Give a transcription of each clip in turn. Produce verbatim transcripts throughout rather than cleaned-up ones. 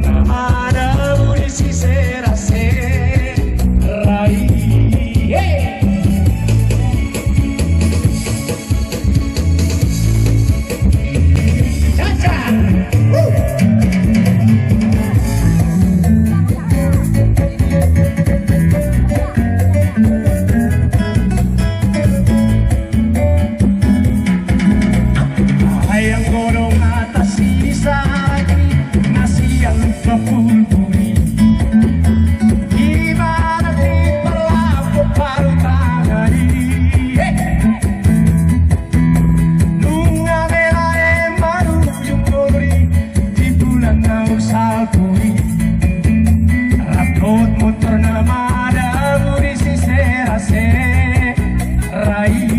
Madabu di si Sera Sera i. Hei! Caca! Huh! Ai anggo dongan na sisaragi na sian papulpuli, di badan ni parlapo parutangan i. He! Nunga belae marujung ngolu i, di bulan na salpu i. Rap dohot montor na madabu di si Sera Sera i.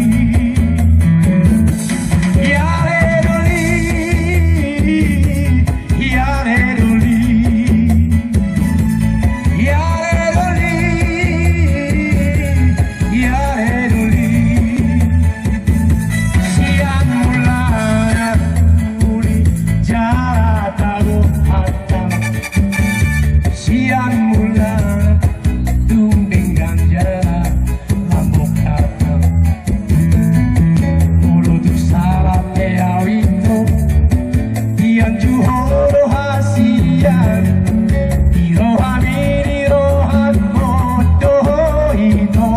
Ia le doli, ia le doli, ia le doli, ia le doli. Sian mulana uli jala tabo hatang. Sian mulana tung denggan jala lambok hatang. Molo tung sala pe au ito, dianju ho do hasian. Di rohami, di rohangkon do ho ito.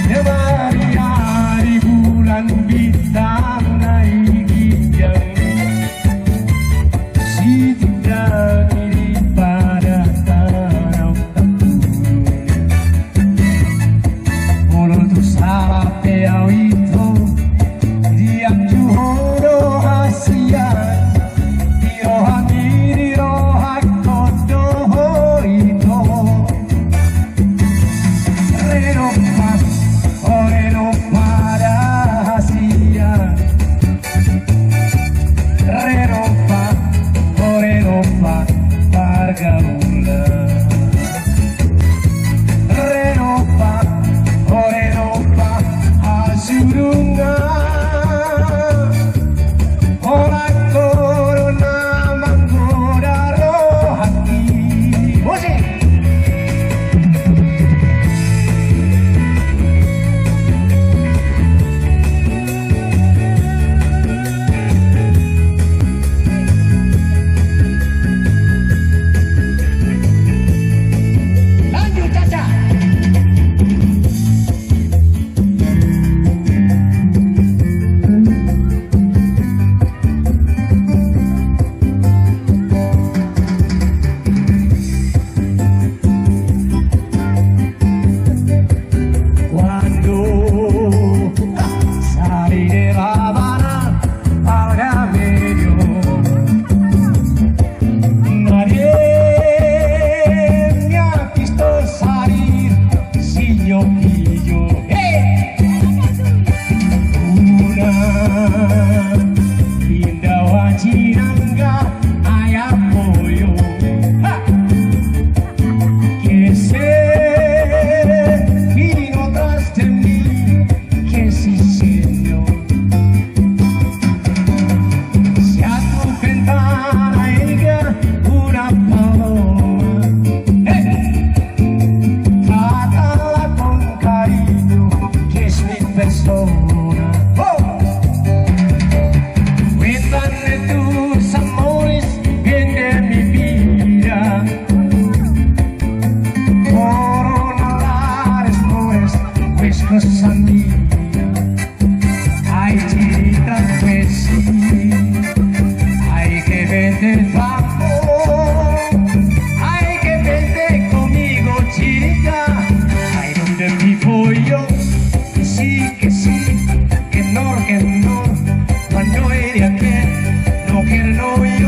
Di barian bulan bintang na i ginjang, sitindangi di padang tano. Molo tung sala pe au ito, dianju ho do hasian. Di rohami, di rohangkon do ho ito. Re nompa, ore nompa da hasian. Re nompa, ore nompa pargaulan. Re nompa, ore nompa hasurungan. Holan korona manggoda rohangki. Musik. Lanjut, Caca. Quando sali de la vana al gamedio, nadie mi ha visto salir sin oquillo. Hey! Una indahuacinanga ai apoyo. Ha! Que se vino tras de mí, que sí, señor. Si a tu ventana llega una paloma, hey, trátala con cariño, que es mi persona. Oh! Cuéntame tus amores, bien de mi vida. Corona lares mores, pues cosa mía. Ay, chinita, pues sí. Hay que vender tu amor. Hay que vender conmigo, chinita. Ay, donde vivo yo. Que sí, que sí. Que no, que no. Cuando ella quiere, no quiere, no, yo.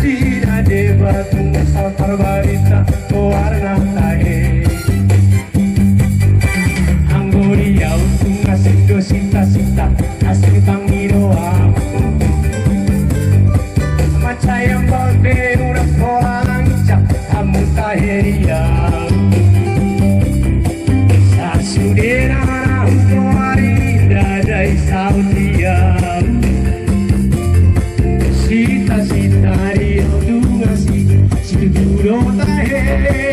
Di na deba tung saltar barita goarna tahe. Anggo di au tung asing do sinta-sinta, asing pangidoan. Mansai ambal be unang pola langica, hamu tahe di au. Sasudena na hugoari ndada i saut di au. Sinta-sinta di au tung asing, situtu do tahe.